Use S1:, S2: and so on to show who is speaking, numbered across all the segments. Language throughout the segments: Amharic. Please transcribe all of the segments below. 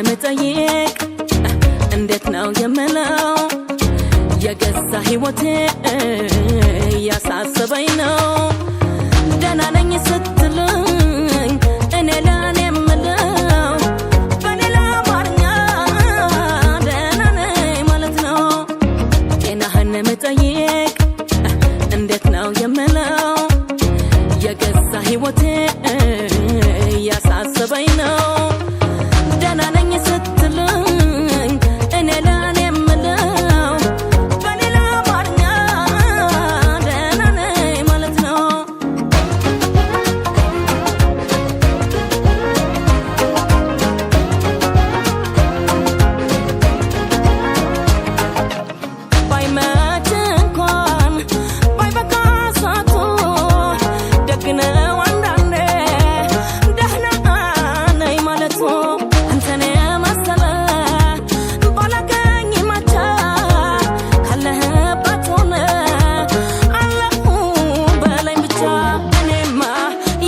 S1: መጠየቅ እንዴት ነው የምለው፣ የገዛ ሕይወቴ እያሳሰበኝ ነው። ደህና ነኝ ስትለኝ እኔ ለእኔ የምለው በሌላ አማርኛ ደህና ነኝ ማለት ነው። ጤናህን መጠየቅ እንዴት ነው የምለው፣ የገዛ ሕይወቴ እያሳሰበኝ ነው። ደህና ነኝ ስትለኝ እኔ ለእኔ የምለው በሌላ አማርኛ ደህና ነኝ ማለት ነው። ባይመች እንኳን ባይበቃ ሰዓቱ፣ ደግ ነው አንዳንዴ ደህና ነኝ ማለቱ። አንተን የመሰለ ባላገኝ ማቻ፣ ካለህበት ሆነ አለሁ በለኝ ብቻ። እኔማ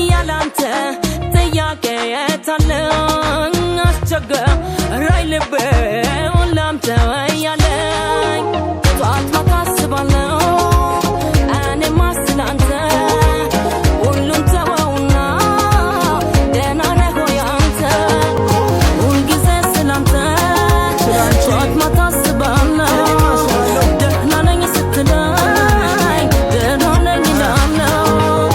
S1: ያላንተ ጥያቄ የታለኝ? አስቸገረኝ ልቤ ላንተ እያለኝ። ጧት ማታ አስባለሁ እኔማ ስላንተ፣ ሁሉን ተወውና ደህና ነህ ሆይ አንተ? ሁልጊዜ ስላንተ ጧት ማታ አስባለሁ፣ ደህና ነኝ ስትለኝ ደህና ነኝ እላለሁ።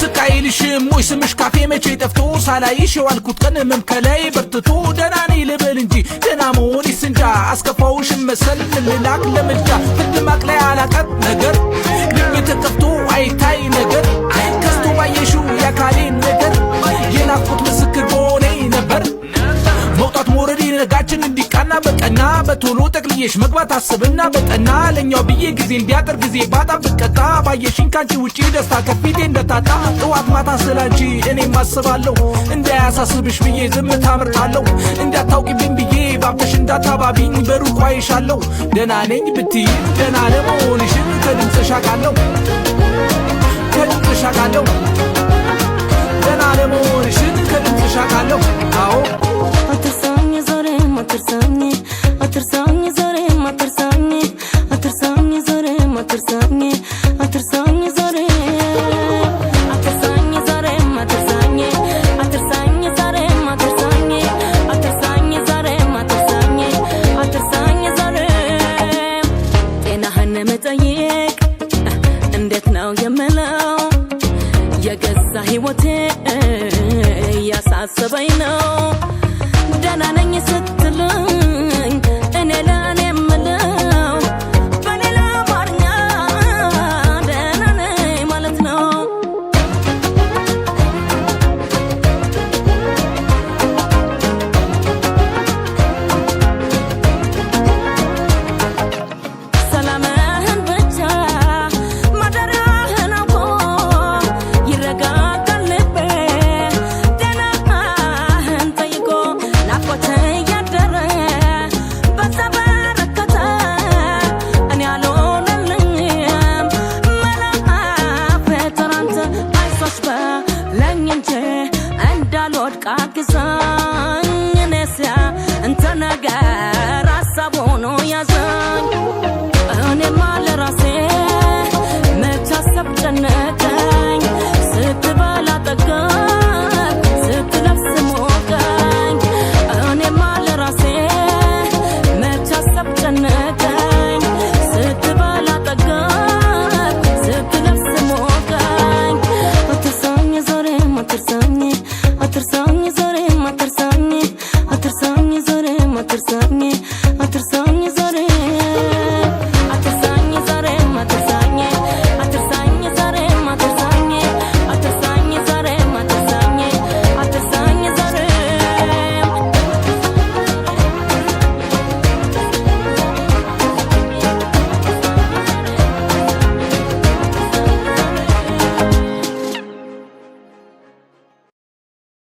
S2: ስቃይልሽም ወይ ስምሽ ካፌ መቼ ጠፍቶ፣ ሳላይሽ የዋልኩት ቀን ህመም ከላይ በርትቶ። ደህና ነኝ ልበል እንጂ ደህና መሆኔስ እንጃ፣ አስከፋውሽም መሰል ምን ልላክ ለምልጃ? ፍርድ ማቅለያ አላቀር ነገር፣ ልቤ ተከፍቶ አይታይ ነገር፣ ከስቶ ባየሽው የአካሌን ነገር የናፍቆት ምስክር በሆኔ ነበር። መውጣት መውረድ ነጋችን እንዲቃና በቀና፣ በቶሎ ጠቅልዬሽ መግባት አስብና በጠና፣ ለኛው ብዬ ጊዜ እንዲያጠር ጊዜ ባጣ ብቀጣ፣ ባየሽኝ ካንቺ ውጪ ደስታ ከፊቴ እንደታጣ። ጥዋት ማታ ስላንቺ እኔም አስባለሁ፣ እንዳያሳስብሽ ብዬ ዝምታ መርጣለሁ። እንዳታውቂብኝ ብዬ ባብተሽ እንዳታባቢኝ በሩቁ አይሻለሁ። ደህና ነኝ ብትይም ደህና ለመሆንሽን ከድምፅሽ አውቃለሁ፣ ከድምፅሽ አውቃለሁ። ደህና ለመሆንሽን ከድምፅሽ አውቃለሁ፣ አዎ።
S1: አትርሳኝ ዛሬም አትርሳኝ፣ አትርሳኝ ዛሬም አትርሳኝ፣ አትርሳኝ ዛሬም አትርሳኝ፣ አትርሳኝ ዛሬም፣ አትርሳኝ ዛሬም አትርሳኝ፣ አትርሳኝ ዛሬም አትርሳኝ፣ አትርሳኝ ዛሬም አትርሳኝ፣ አትርሳኝ ዛሬም። ጤናህን መጠየቅ እንዴት ነው የምለው፣ የገዛ ሕይወቴ እያሳሰበኝ ነው። ደህና ነኝ ስትለኝ እኔ ለእኔ የምለው በሌላ አማርኛ ደህና ነኝ ማለት ነው። ሰላምህን ብቻ ማደራህን አውቆ ይረጋጋል ልቤ ደህናህን ጠይቆ። ናፍቆት እያደረ በዛ በረከተ፣ እኔ አልሆነልኝም መላፈጠር። አንተ አይዞሽ በለኝ እንጂ እንዳልወድቅ አግዘኝ።